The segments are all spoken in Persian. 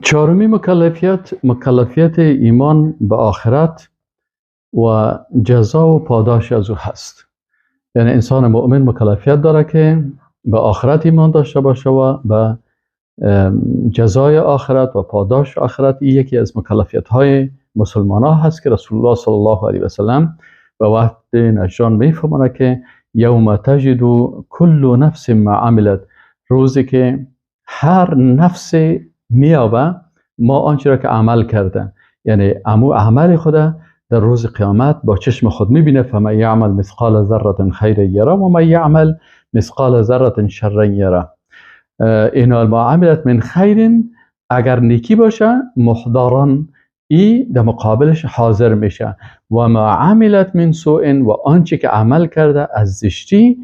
چهارمی مکلفیت، مکلفیت ایمان به آخرت و جزا و پاداش از او هست. یعنی انسان مؤمن مکلفیت داره که به آخرت ایمان داشته باشه و به جزای آخرت و پاداش آخرت. این یکی از مکلفیت های مسلمان ها هست که رسول الله صلی الله علیه و سلم به وقت نجران میفهمانه که یوم تجد کل نفس ما عملت، روزی که هر نفس میابه ما آنچه را که عمل کرده، یعنی امو عمل خود در روز قیامت با چشم خود میبینه. فمن یعمل مثقال ذره خیرا یره و من یعمل مثقال ذره شرا یره. اینا ما عملت من خیر، اگر نیکی باشه محضران، ای در مقابلش حاضر میشه. و ما عملت من سوء، و آنچه که عمل کرده از زشتی،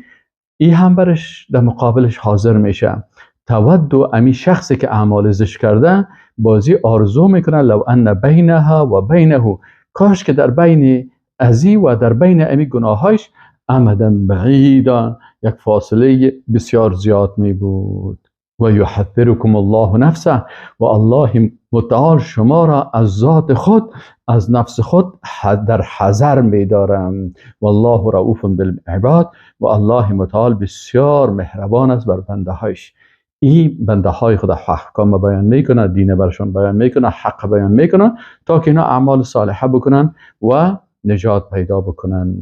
ای هم برش در مقابلش حاضر میشه. تود امی شخصی که اعمال زشت کرده بازی آرزو میکنه لو ان بینها و بینه، کاش که در بین ازی و در بین امی گناهایش امدا بعیدا، یک فاصله بسیار زیاد می بود. و یحذرکم الله نفسه، و الله متعال شما را از ذات خود، از نفس خود در حذر می دارم. والله رؤوف بالعباد، و الله متعال بسیار مهربان است بر بنده هایش. این بنده های خود احکام بیان میکنه، دین برشان بیان میکنه، حق بیان میکنه تا که اینا اعمال صالحه بکنن و نجات پیدا بکنن.